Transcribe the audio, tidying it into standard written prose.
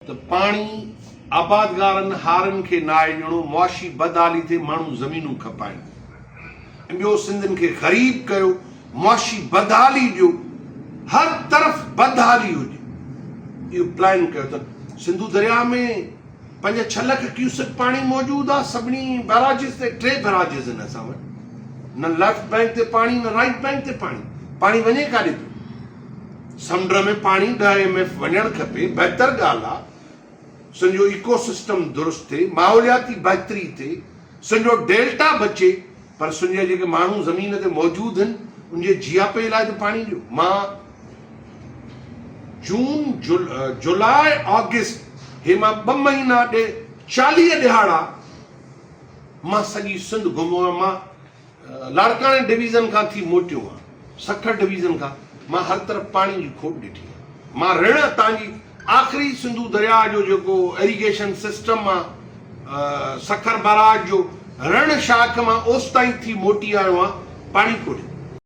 ته پاڻي آبادگارن هارين کي ناهي ڏيڻو، معاشي بدحالي ٿئي ماڻهو زمينون کپائن ۽ ٻيو سنڌين کي غريب ڪيو، معاشي بدحالي ڏيو، هر طرف بدحالي هجي اهو پلان ڪيو اٿن. سنڌو درياء ۾ پنج ڇهه لک ڪيوسڪ پاڻي موجود آهي سڀني بئراجز تي، ٽي بئراجز آهن اسان وٽ، نه ليفٽ بئنڪ تي پاڻي نه رائيٽ بئنڪ تي پاڻي، پاڻي وڃي ڪاڏي پيو؟ سمنڊ ۾ پاڻي ڏهه ايم ايف وڃڻ کپي، بهتر ڳالهه آ، سنجو ايڪو سسٽم درست ٿئي، ماحولياتي بهتري ٿئي، سنجو ڊيلٽا بچي، پر سنجا جيڪي ماڻهو زمين تي موجود هن، ان جي جياپي لاء ته پاڻي ڏيو. مان جون، جولاء، آگسٽ هي مان ٻه مهينا ڏي 40 ڏهاڙا مان سڄي سنڌ گهميو آهيان، مان لاڙڪاڻي ڊويزن کان ٿي موٽيو آهيان، سکر ڊويزن کان، مان هر طرف پاڻي جي کوٽ ڏٺي آهي. مان رڻ تان جي آخري سنڌو درياء جو جيڪو ايريگيشن سسٽم آ سکر بئراج جو رڻ شاخ مان اوستائين ٿي موٽي آيو آهيان، پاڻي ڪونهي.